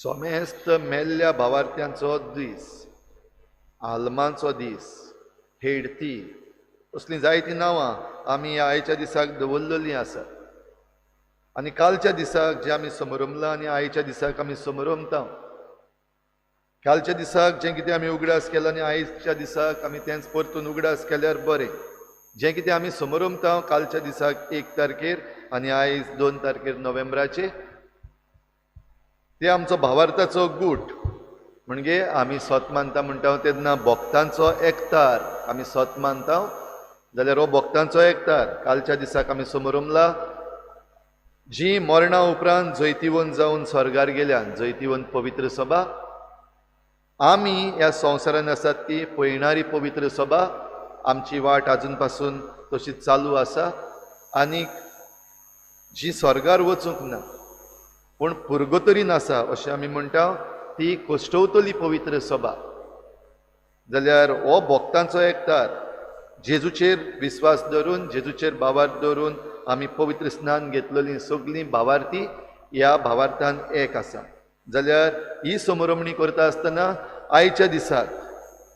समेस्त मेल्ल्या भावार्थ्यांचो दीस, आल्मांचो दीस, हेडती, असलीं जायतीं नांवां आमी ह्या आयच्या दिसाक दवरलेलीं आसात. आनी कालच्या दिसाक जें आमी समरमलां आनी आयच्या दिसाक आमी समरमता, कालच्या दिसाक जें कितें आमी उगडास केला आनी आयच्या दिसाक आमी तेंच परतून उगडास केल्यार बरें. जें कितें आमी समरमता कालच्या दिसाक 1 तारखेर आनी आयज 2 तारखेर नोव्हेंबराचे, ते आमचो भावार्थाचो गूट. म्हणजे आमी सत मानता म्हणटा तेन्ना भक्तांचो एकतार आमी सत मानता जाल्यार हो भक्तांचो एकतार कालच्या दिसाक आमी समरमला. जी मरणा उपरांत जैतिवंत जावन स्वर्गार गेल्यान, जैतिवंत पवित्र सभा, आमी ह्या संवसारान आसात ती पयणारी पवित्र सभा, आमची वाट आजून पासून तशी चालू आसा. आनी जी स्वर्गार वचूंक ना पूण पुर्गोतरीन आसा अशें आमी म्हणटा ती कोश्टवतली पवित्र सभा. जाल्यार हो भक्तांचो एकतार जेजूचेर विस्वास दवरून, जेजूचेर भावार्थ दवरून आमी पवित्र स्नान घेतलेली सगळीं भावार्थी ह्या भावार्थान एक आसा. जाल्यार ही समरमणी करता आसतना आयच्या दिसाक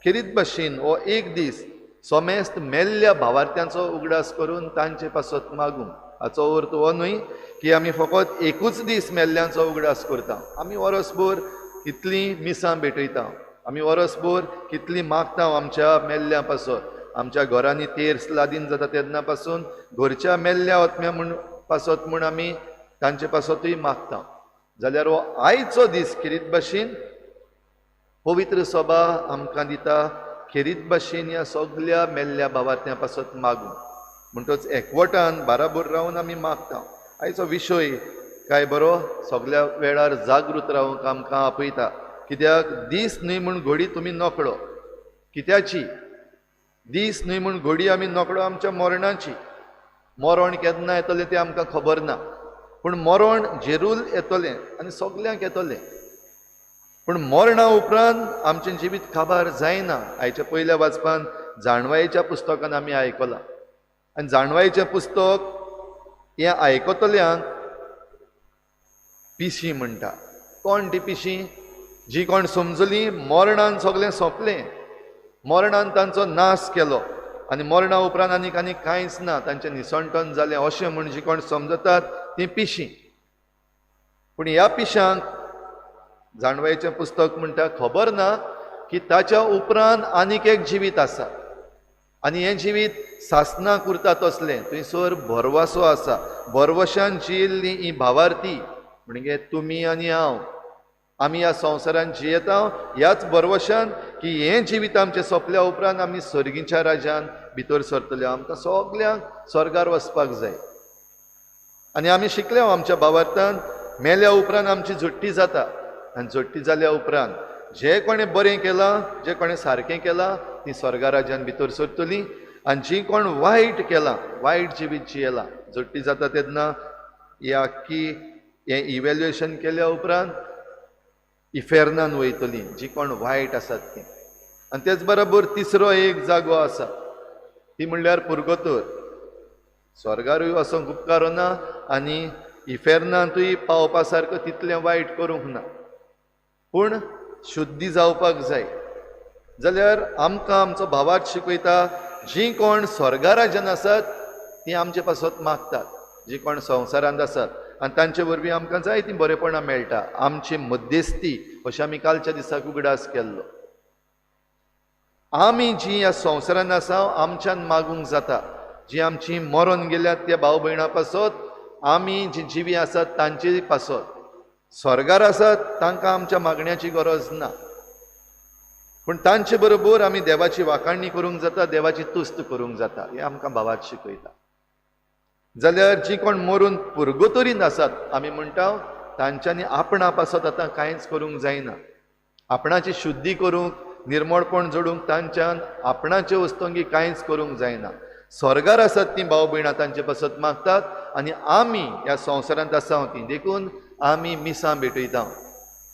खेरीत भाशेन हो एक दीस समेस्त मेल्ल्या भावार्थ्यांचो उगडास करून तांचे पासत मागूंक. हाचो अर्थ हो न्हय की आमी फकत एकूच दीस मेल्ल्यांचो उगडास करता. आमी वरसभर कितलीं मिसां भेटयता, आमी वरसभर कितलीं मागता आमच्या मेल्ल्या पासत. आमच्या घरांनी तेर्स लादीन जाता तेन्ना पासून घरच्या मेल्ल्या आत्म्या म्हूण पासत म्हूण आमी तांचे पासतूय मागता. जाल्यार हो आयचो दीस खेरीत भाशेन पवित्र सभा आमकां दिता खेरीत भाशेन ह्या सगल्या मेल्ल्या भावार्थ्यां पासत मागूंक. म्हणटच एकवटान बाराबर रावन आमी मागता. आयचो विशय काय बरो, सगल्या वेळार जागृत रावंक आमकां आपयता. कित्याक दीस न्हय म्हूण घोडी तुमी नकळो. कित्याची दीस न्हय म्हूण घोडी आमी नकळो? आमच्या मरणाची. मरण केन्ना येतलें तें आमकां खबर ना, पूण मरण जेरूल येतलें आनी सगल्यांक येतलें. पूण मरणा उपरांत आमचें जिवीत काबार जायना. आयच्या पयल्या वाचपान जाणवायेच्या पुस्तकान आमी आयकलां आनी जाणवायेचें पुस्तक हें आयकतल्यांक पिशी म्हणटा. कोण ती पिशी? जी कोण समजली मरणान सगळें सोंपलें, मरणान तांचो नाश केलो आनी मरणा उपरांत आनीक आनीक कांयच ना, तांचें निसणटन जालें अशें म्हूण जी कोण समजतात ती पिशी. पूण ह्या पिशांक जाणवायेचें पुस्तक म्हणटा खबर ना की ताच्या उपरांत आनीक एक जिवीत आसा आनी हें जिवीत सासनाक उरता तसलें. थंयसर भरवासो आसा. भरवशान जियेल्ली ही भावार्थी म्हणजे तुमी आनी हांव, आमी ह्या संवसारान जियेता ह्याच भरवशान की हें जिवीत आमचें सोंपल्या उपरांत आमी सर्गीच्या राज्यान भितर सरतले. आमकां सगल्यांक स्वर्गार वचपाक जाय. आनी आमी शिकले आमच्या भावार्थान मेल्या उपरांत आमची झोट्टी जाता आनी झोट्टी जाल्या उपरांत जे कोणें बरें केलां, जे कोणें सारकें केलां ती स्वर्गा राज्यान भितर सरतली आनी जी कोण वायट केलां, वायट जिवीत जियेलां, झोट्टी जाता तेन्ना ही आख्खी हें इवेल्युएशन केल्या उपरांत इफेर्नान वयतली जी कोण वायट आसात ती. आनी तेच बरोबर तिसरो एक जागो आसा ती म्हणल्यार पुर्गोतोर. स्वर्गारूय वचोंक उपकारना आनी इफेर्नांतूय पावपा सारको तितलें वायट करूंक ना, पूण शुद्धी जावपाक जाय. जाल्यार आमकां आमचो भावार्थ शिकयता जी कोण स्वर्गा राज्यान आसात ती आमचे पासत मागतात, जी कोण संवसारांत आसात आनी तांचे वरवीं आमकां जायतीं बरेपणां मेळटा. आमची मध्यस्थी अशें आमी कालच्या दिसाक उगडास केल्लो. आमी जी ह्या संवसारांत आसा आमच्यान मागूंक जाता. जी आमची मरोन गेल्यात त्या भाव भयणां पासत, आमी जी जिवी आसात तांचे पासत, स्वर्गार आसात तांकां आमच्या मागण्याची गरज ना, पूण तांचे बरोबर आमी देवाची वाखाणणी करूंक जाता, देवाची तुस्त करूंक जाता. हें आमकां भावार्थ शिकयता. जाल्यार जी कोण मरून पुर्गोतरीन आसात आमी म्हणटा तांच्यांनी आपणा पासत आतां कांयच करूंक जायना. आपणाची शुद्धी करूंक, निर्मळपण जोडूंक तांच्यान आपणाचे वस्तुंगी कांयच करूंक जायना. स्वर्गार आसात ती भाव भयणां तांचे पासत मागतात आनी आमी ह्या संवसारांत आसा ती, देखून आमी मिसां भेटयता.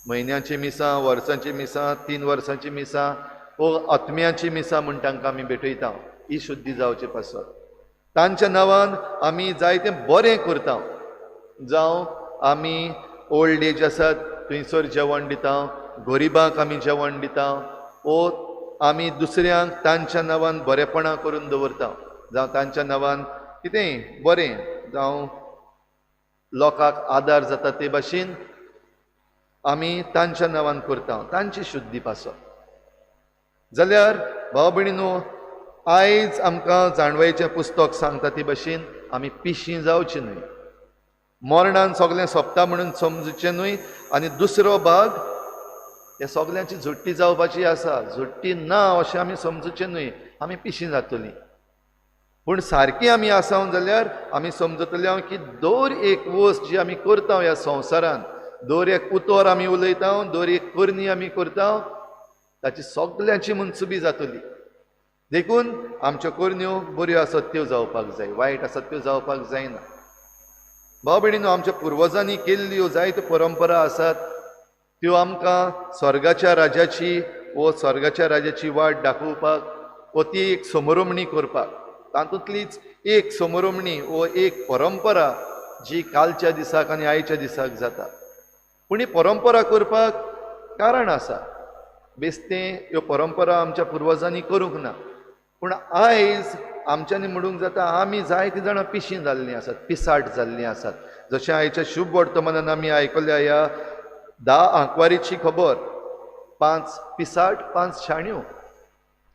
म्हयन्याची मिसां, वर्सांची मिसां, 3 वर्सांची मिसां वो आत्म्याची मिसां म्हूण तांकां आमी भेटयता. ही शुद्धी जावचे पासत तांच्या नांवान आमी जायतें बरें करता. जावं आमी ओल्ड एज आसात थंयसर जेवण दिता, गरिबांक आमी जेवण दिता, वो आमी दुसऱ्यांक तांच्या नांवान बरेपणां करून दवरता, जावं तांच्या नांवान कितेंय बरें जावं लोकांक आदार जाता ते भाशेन आमी तांच्या नांवान करता, तांची शुद्धी पासत. जाल्यार भाव भयणीनो, आयज आमकां जाणवायेचें पुस्तक सांगता ते भाशेन आमी पिशीं जावचीं न्हय, मरणान सगळें सोंपता म्हणून समजुचें न्हय. आनी दुसरो भाग, हे सगल्यांची झुट्टी जावपाची आसा, झुट्टी ना अशें आमी समजुचें न्हय, आमी पिशीं जातलीं. पूण सारकी आमी आसा जाल्यार आमी समजतले की दर एक वस्त जी आमी करता ह्या संवसारांत, दर एक उतर आमी उलयता, दर एक करणी आमी करता, ताची सगल्यांची मनसुबी जातली. देखून आमच्यो करण्यो बऱ्यो आसत त्यो जावपाक जाय, वायट आसत त्यो जावपाक जायना. भाव भयणीनो, आमच्या पुर्वजांनी केल्ल्यो जायत्यो परंपरा आसात, त्यो आमकां स्वर्गाच्या राज्याची वो स्वर्गाच्या राज्याची वाट दाखोवपाक वो ती एक समरोमणी करपाक, तातूंतलीच एक समरोमणी वो एक परंपरा जी कालच्या दिसाक आनी आयच्या दिसाक जाता. पूण ही परंपरा करपाक कारण आसा, बेस्तें ह्यो परंपरा आमच्या पुर्वजांनी करूंक ना. पूण आयज आमच्यांनी म्हणूंक जाता आमी जायतीं जाणां पिशीं जाल्लीं आसात, पिसाट जाल्लीं आसात. जशें आयच्या शुभ वर्तमानान आमी आयकल्या ह्या 10 आंकवारीची खबर, 5 पिसाट 5 शाण्यो.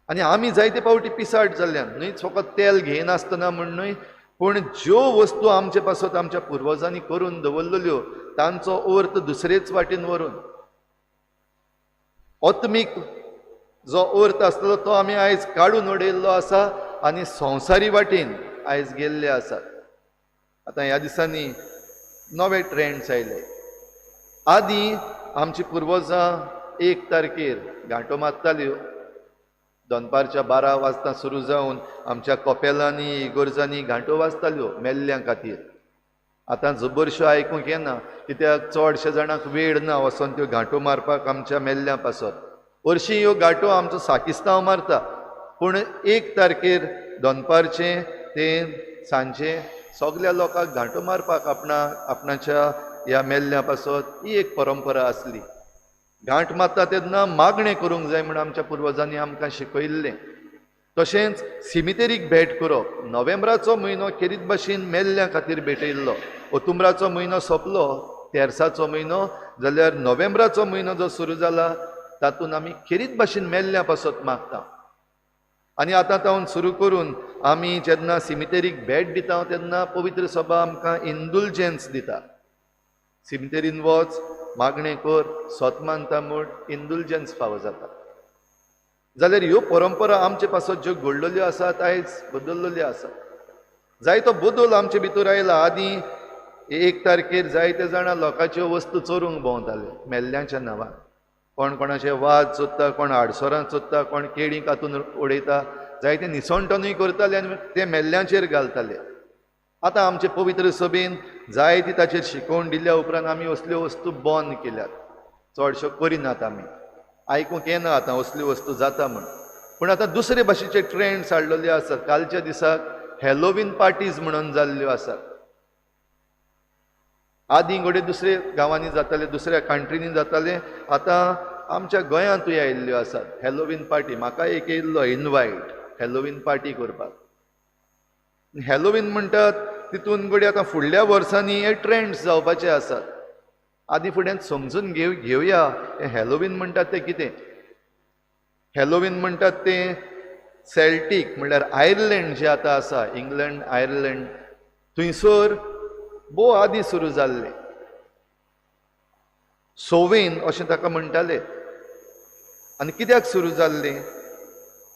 आनी आमी जायते फावटी पिसाट जाल्ल्यान न्हय फकत तेल घेयनासतना म्हूण न्हय, पूण ज्यो वस्तू आमचे पासत आमच्या पुर्वजांनी करून दवरलेल्यो तांचो अर्थ दुसरेच वाटेन व्हरून आत्मीक जो अर्थ आसलो तो आमी आयज काडून उडयल्लो आसा आनी संवसारी वाटेन आयज गेल्ले आसात. आतां ह्या दिसांनी नवे ट्रेंड्स आयले. आदीं आमची पुर्वजां 1 तारखेर घांटो मारताल्यो, दनपारच्या 12 वाजता सुरू जावन आमच्या कपेलांनी इगर्जांनी घांटो वाजताल्यो मेल्ल्यां खातीर. आतां जबरश्यो आयकूंक येना, कित्याक चडशे जाणांक वेळ ना वचोन त्यो घांटो मारपाक आमच्या मेल्ल्यां पासत. हरशीं ह्यो घांटो आमचो साकिस्तांव मारता, पूण 1 तारखेर दनपारचें ते सांजचें सगल्या लोकांक घांटो मारपाक आपणाच्या ह्या मेल्ल्या पासत ही एक परंपरा आसली. घांट मारता तेन्ना मागणें करूंक जाय म्हूण आमच्या पुर्वजांनी आमकां शिकयल्लें. तशेंच सिमितेरीक भेट करप, नोव्हेंबराचो म्हयनो खेरीत भाशेन मेल्ल्या खातीर भेटयल्लो. ओतुंबराचो म्हयनो सोंपलो, तेरसाचो म्हयनो, जाल्यार नोव्हेंबराचो म्हयनो जो सुरू जाला तातूंत आमी खेरीत भाशेन मेल्ल्या पासत मागता. आनी आतां तावन सुरू करून आमी जेन्ना सिमितेरीक भेट दिता तेन्ना पवित्र सभा आमकां इंडुलजन्स दिता. सिमितेरीन वच, मागणें कर, सोत मानता म्हूण इंडुलजन्स फावो जाता. जाल्यार ह्यो परंपरा आमचे पासत ज्यो घडलेल्यो आसात आयज बदल्लेल्यो आसात. जायतो बदल आमचे भितर आयला. आदीं 1 तारखेर जायते जाणां लोकांच्यो वस्तू चोरूंक भोंवताले मेल्ल्यांच्या नांवान. कोण कोणाचे वाद चोरता, कोण आडसरां चोरता, कोण केळीं कातून उडयता, जायते निसणटनूय करताले आनी ते मेल्ल्यांचेर घालताले. आतां आमचे पवित्र सभेन जायती ताचेर शिकोवन दिल्या उपरांत आमी असल्यो वस्तू बंद केल्यात, चडश्यो करिनात आमी. आयकूंक येना आतां असल्यो वस्तू जाता म्हूण. पूण आतां दुसरे भाशेचे ट्रेंड्स हाडलेले आसात. कालच्या दिसाक हॅलोवीन पार्टीज म्हणून जाल्ल्यो आसात. आदीं घडये दुसरे गांवांनी जाताले, दुसऱ्या कंट्रींनी जाताले, आतां आमच्या गोंयांतूय आयिल्ल्यो आसात हॅलोवीन पार्टी. म्हाका एक येयल्लो इनवायट हॅलोवीन पार्टी करपाक. हॅलोवीन म्हणटात तितून घडये आतां फुडल्या वर्सांनी हे ट्रेंड्स जावपाचे आसात. आदीं फुड्यान समजून घेवया हें हॅलोवीन म्हणटात तें कितें. हॅलोवीन म्हणटात तें सेल्टीक म्हणल्यार आयर्लंड जें आतां आसा, इंग्लंड आयर्लंड, थंयसर भोव आदीं सुरू जाल्लें. सोवेन अशें ताका म्हणटाले. आनी कित्याक सुरू जाल्लें,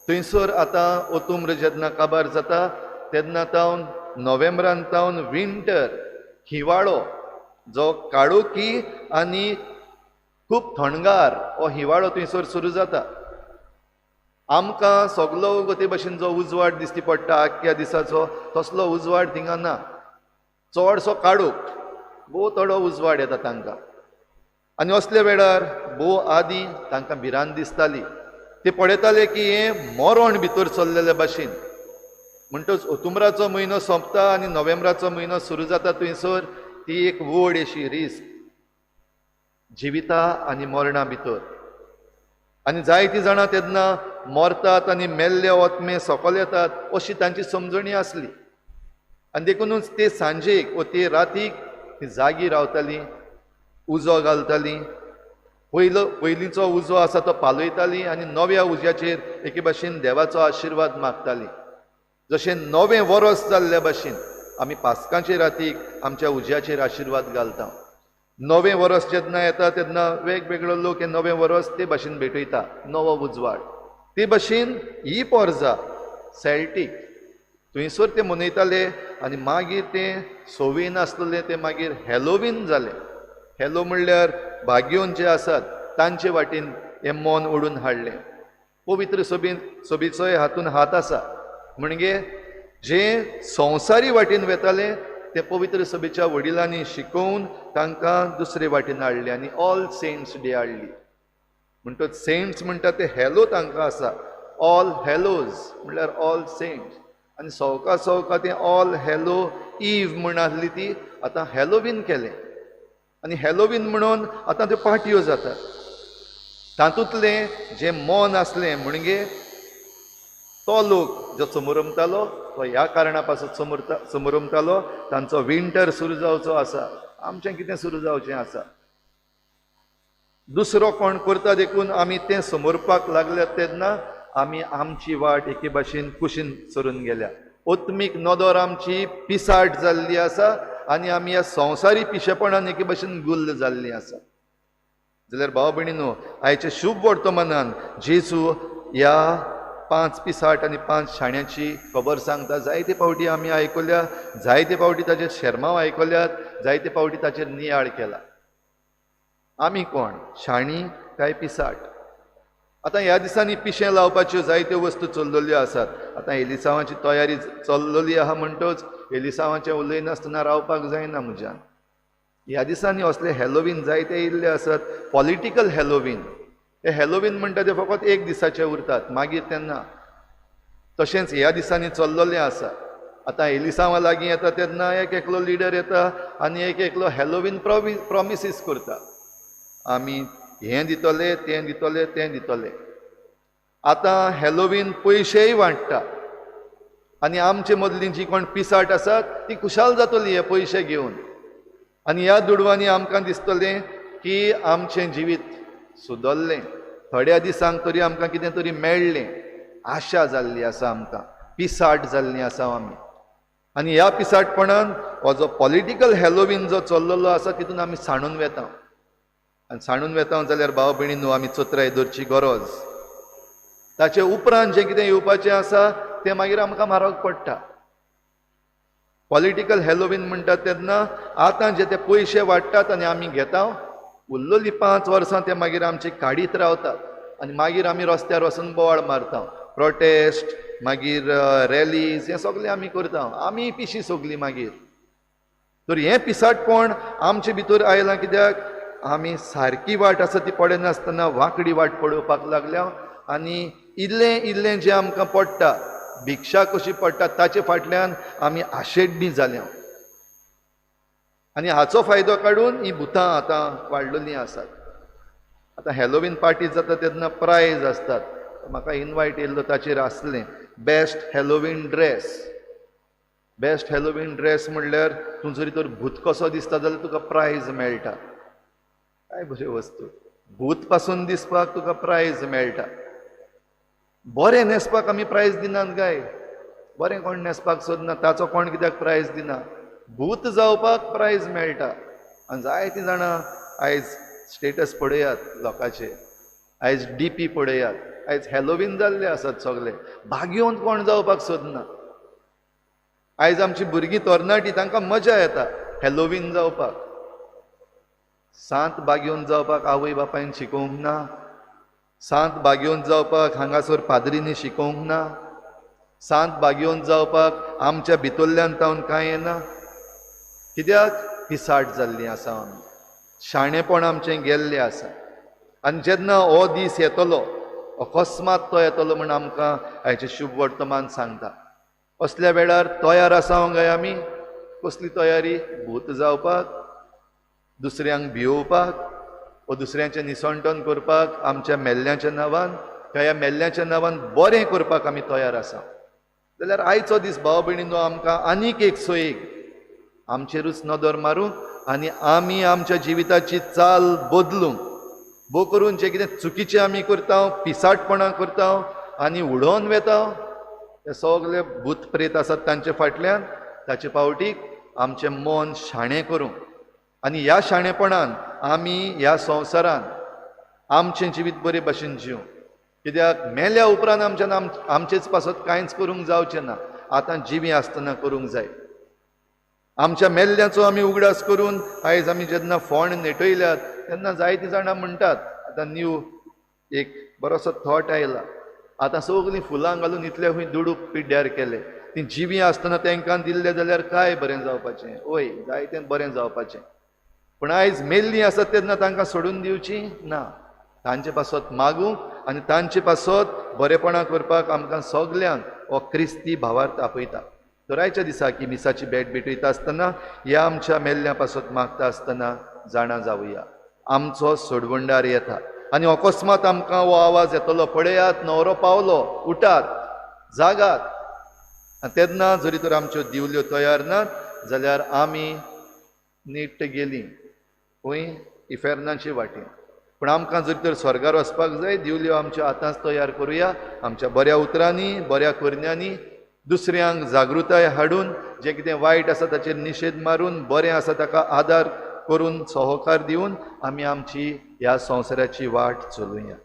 थंयसर आतां ओतुम्र जेन्ना काबार जाता तेन्ना तावन नोव्हेंबरान तावन विंटर हिवाळो जो काळोखी आनी खूब थंडगार हो हिवाळो थंयसर सुरू जाता. आमकां सगलो ते भशेन जो उजवाड दिसती पडटा आख्ख्या दिसाचो तसलो उजवाड थिंगा ना, चडसो काळोख, भोव थोडो उजवाड येता तांकां. आनी असल्या वेळार भोव आदीं तांकां भिरांत दिसताली, ते पळयताले की हें मरण भितर चल्लेले भाशेन. म्हणटच ओतुंबराचो म्हयनो सोंपता आनी नोव्हेंबराचो म्हयनो सुरू जाता थंयसर ती एक व्हड अशी रिस्क, जिविता आनी मरणा भितर. आनी जायतीं जाणां तेन्ना मरतात आनी मेल्ले ओतमे सकल येतात अशी तांची समजणी आसली. आनी देखुनूच ते सांजेक वो ते रातीक ती जागी रावतालीं, उजो घालतालीं, पयलींचो उजो आसा तो पालयतालीं आनी नव्या उज्याचेर एके भाशेन देवाचो आशिर्वाद मागतालीं. जशें नवें वरस जाल्ल्या भाशेन आमी पास्कांचे रातीक आमच्या उज्याचेर आशिर्वाद घालता. नवें वरस जेन्ना येता तेन्ना वेगवेगळो लोक हे नवें वरस ते भाशेन भेटयता, नवो उजवाड. ते भाशेन ही पोरजा सेल्टीक थंयसर ते मनयताले आनी मागीर तें सोवीन आसलें तें मागीर हॅलोवीन जालें. हॅलो म्हणल्यार भाग्योन जे आसात तांचे वाटेन हें मन ओडून हाडलें. पवित्र सभेचोय हातून हात आसा. म्हणजे जे संवसारी वाटेन वेताले ते पवित्र सभेच्या वडिलांनी शिकोवन तांकां दुसरे वाटेन हाडले आनी ऑल सेंट्स डे हाडली. म्हणटच सेंट्स म्हणटा ते हॅलो तांकां आसा, ऑल हॅलोज म्हणल्यार ऑल सेंट्स. आनी सवका सवका तें ऑल हॅलो इव म्हण आसली ती आतां हॅलोवीन केलें आनी हॅलोवीन म्हणून आतां त्यो पार्टयो जातात. तातूंतलें जें मन आसलें म्हणजे तो लोक जो समरमतालो तो ह्या कारणा पासून समरमतालो, तांचो विंटर सुरू जावचो आसा, आमचें कितें सुरू जावचें आसा. दुसरो कोण करता देखून आमी तें समोरपाक लागल्यात तेन्ना आमी आमची वाट एके भाशेन कुशीन सरून गेल्या. आत्मीक नदर आमची पिसाट जाल्ली आसा आनी आमी ह्या संवसारी पिशेपणान एके भाशेन गुल्ल जाल्ली आसा. जाल्यार भाव भयणीनो, आयच्या शुभ वर्तमानान जेजू ह्या 5 पिसाट आनी 5 शाण्याची खबर सांगता. जायते फावटी आमी आयकल्या, जायते फावटी ताचेर शेरमांव आयकल्यात, जायते फावटी ताचेर नियाळ केला. आमी कोण, शाणी काय पिसाट? आतां ह्या दिसांनी पिशें लावपाच्यो जायत्यो वस्तू चल्लेल्यो आसात. आतां एलिसांवाची तयारी चल्लेली आहा म्हणटच एलिसांवाचें उलयनासतना रावपाक जायना म्हज्यान. ह्या दिसांनी असले हॅलोवीन जायते येयल्ले आसात, पॉलिटिकल हॅलोवीन. हे हॅलोवीन म्हणटा ते फकत एक दिसाचे उरतात, मागीर तेन्ना तशेंच ह्या दिसांनी चल्लेलें आसा. आतां एलिसांवा लागीं येता तेन्ना एक एकलो लिडर येता आनी एक एकलो हॅलोवीन प्रोमिसीस करता, आमी हें दितले, तें दितले, तें दितले. आतां हॅलोवीन पयशेय वांट्टा आनी आमचे मदलीं जी कोण पिसाट आसात ती खुशाल जातली हे पयशे घेवन. आनी ह्या दुडवांनी आमकां दिसतलें की आमचें जिवीत सुदरलें, थोड्या दिसांक तरी आमकां कितें तरी मेळ्ळें, आशा जाल्ली आसा आमकां, पिसाट जाल्ली आसा आमी. आनी ह्या पिसाटपणान हो जो पॉलिटिकल हॅलोवीन जो चल्लेलो आसा तितून आमी सांडून वेता. आनी सांडून वेता जाल्यार भाव भयणीनो आमी चत्राय धरची गरज. ताचे उपरांत जें कितें येवपाचें आसा तें मागीर आमकां म्हारग पडटा. पॉलिटिकल हॅलोवीन म्हणटात तेन्ना आतां जे ते पयशे वाडटात आनी आमी घेता, उरलेलीं 5 वर्सां ते मागीर आमचे काडीत रावतात आनी मागीर आमी रस्त्यार वचून बोवाळ मारता, प्रोटेस्ट, मागीर रॅलीज, हें सगळें आमी करता. आमी पिशी सगळीं मागीर. तर हें पिसाटपण आमचे भितर आयलां कित्याक आमी सारकी वाट आसा ती पळयनासतना वांकडी वाट पळोवपाक लागल्या आनी इल्लें इल्लें जें आमकां पडटा, भिक्षा कशी पडटा ताचे फाटल्यान आमी आशेड्डी जाल्या. आनी हाचो फायदो काडून ही भुतां आतां वाडलेलीं आसात. आतां हॅलोवीन पार्टी जाता तेन्ना प्रायज आसतात. म्हाका इनवायट येयल्लो ताचेर आसलें best Halloween dress. Best Halloween dress म्हणल्यार तूं जरी तर भूत कसो दिसता जाल्यार तुका प्रायज मेळटा. काय बऱ्यो वस्तू, भूत पासून दिसपाक तुका प्रायज मेळटा. बरें न्हेसपाक आमी प्रायज दिनात काय? बरें कोण न्हेसपाक सोदना ताचो कोण कित्याक प्रायज दिना? भूत जावपाक प्रायज मेळटा. आनी जायतीं जाणां आयज स्टेटस पळयात लोकांचे, आयज डी पी पळयात, आयज हॅलोवीन जाल्ले आसात सगळे. भाग्योन कोण जावपाक सोदना. आयज आमची भुरगीं तरणाटी तांकां मजा येता हॅलोवीन जावपाक. सांत बागेवन जावपाक आवय बापायन शिकोवंक ना, सांत बागेवन जावपाक हांगासर पाद्रींनी शिकोवंक ना, सांत बागेवन जावपाक आमच्या भितरल्यान तावन कांय येना. कित्याक पिसाट जाल्ली आसा आमी, शाणेपण आमचें गेल्लें आसा. आनी जेन्ना हो दीस येतलो, अकस्मात तो येतलो म्हण आमकां आयचें शुभ वर्तमान सांगता. असल्या वेळार तयार आसा काय आमी? कसली तयारी? भूत जावपाक, दुसऱ्यांक भियोवपाक, वो दुसऱ्यांचें निसणटण करपाक आमच्या मेल्ल्याच्या नांवान किंवा ह्या मेल्ल्याच्या नांवान बरें करपाक आमी तयार आसा. जाल्यार आयचो दीस भाव भयणींनो आमकां आनीक एक सोयीक आमचेरूच नदर मारूंक आनी आमी आमच्या जिविताची चाल बदलूंक, भो करून जें कितें चुकीचें आमी करता, पिसाटपणां करता आनी उडोवन वेता, हे सगळे भूत प्रेत आसात तांचे फाटल्यान, ताचे पावटीक आमचें मन शाणें करूंक आनी ह्या शाणेपणान आमी ह्या संवसारान आमचें जिवीत बरे भाशेन जिवंक. कित्याक मेल्या उपरांत आमच्यान आमचेच पासत कांयच करूंक जावचें ना, आतां जिवीं आसतना करूंक जाय. आमच्या मेल्ल्याचो आमी उगडास करून आयज आमी जेन्ना फोंड नेटयल्यात तेन्ना जायतीं जाणां म्हणटात, आतां न्यू एक बरोसो थॉट आयला, आतां सगळीं फुलां घालून इतले खंय दुडू पिड्ड्यार केले, तीं जिवीं आसतना तांकां दिल्लें जाल्यार काय बरें जावपाचें, वय जायतें बरें जावपाचें. पूण आयज मेल्लीं आसात तेन्ना तांकां सोडून दिवची ना, तांचे पासत मागूंक आनी तांचे पासत बरेपणां करपाक आमकां सगल्यांक हो क्रिस्ती भावार्थ आपयता. तर आयच्या दिसा की मिसाची भेट भेटयता आसतना ह्या आमच्या मेल्ल्या पासत मागता आसतना जाणा जावया आमचो सोडवणदार येता आनी अकस्मात आमकां हो आवाज येतलो, पळयात न्हवरो पावलो, उठात, जागात. आनी तेन्ना जरी तर आमच्यो दिवल्यो तयार नात जाल्यार आमी नीट गेलीं खंय इफेर्नाचे वाटेन. पूण आमकां जरी तर स्वर्गार वचपाक जाय, दिवल्यो आमच्यो आतांच तयार करुया, आमच्या बऱ्या उतरांनी, बऱ्या करण्यांनी, दुसऱ्यांक जागृताय हाडून, जें कितें वायट आसा ताचेर निशेध मारून, बरें आसा ताका आदार करून, सहकार दिवन आमी आमची ह्या संवसाराची वाट चलुया.